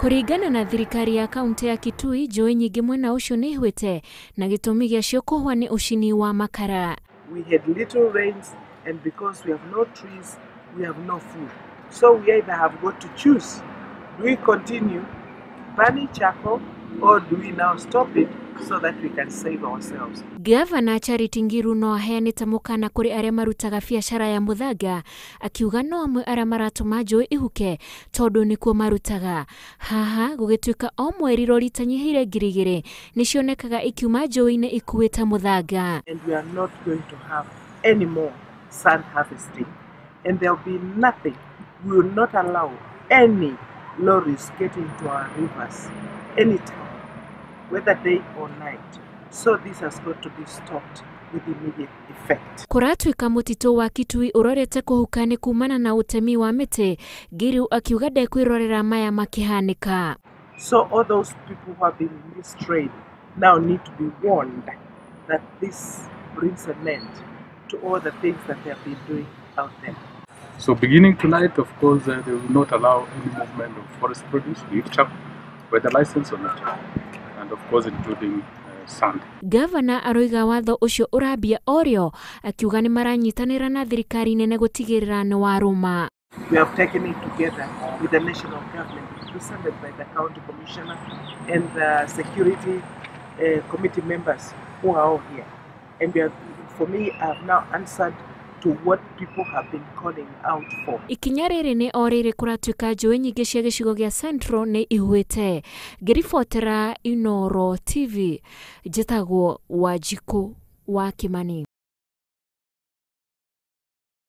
Kũringana na thirikari ya kaunti ya Kitui, njũĩ nyingĩ mwena ũcio nĩ ihwĩte na gĩtũmi gĩacio kũhwa nĩ ũcini wa makara. We had little rains, and because we have no trees, we have no food. So we either have got to choose: do we continue burning charcoal or do we now stop it so that we can save ourselves? Gavana Charity Ngiru no aheanĩte mũkana kũrĩ arĩa marutaga biacara ya mũthanga, akiuga no amwe arĩa maratũma njũĩ ihuke tondũ nĩkuo marutaga. Haha gũgĩtuĩka o mweri rori itanyihĩire 2,000 nĩcionekaga ikiuma njũĩ-inĩ ikuĩte mũthanga. And we are not going to have any more sand harvesting, and there will be nothing. We will not allow any lorries getting into our rivers anytime, whether day or night. So this has got to be stopped with immediate effect. Kũratuĩka mũtitũ wa Kitui ũrorete kũhuka nĩ kumana na ũtemi wa mĩtĩ, Ngiru akiuga ndekwĩrorera maya makĩhanĩka. So all those people who have been in this trade now need to be warned that this brings an end to all the things that they have been doing out there. So beginning tonight, of course, they will not allow any movement of forest produce, be it charcoal, whether licensed or not, and of course including sand. Gavana aroiga watho ũcio ũrambia orĩo, akiuga nĩ maranyitanĩra na thirikari nene gũtigĩrĩra nĩ warũma. We have taken it together with the national government, represented by the county commissioner and the security committee members who are all here. And we are, for me, I have now answered to what people have been calling out for. Ikinya rĩrĩ nĩ o rĩrĩ kũratuĩka njũĩ nyingĩ cia gĩcigo gĩa Central nĩ ihwĩte. Ngĩribotera Inooro TV, njĩtagwo Wanjikũ wa Kĩmani.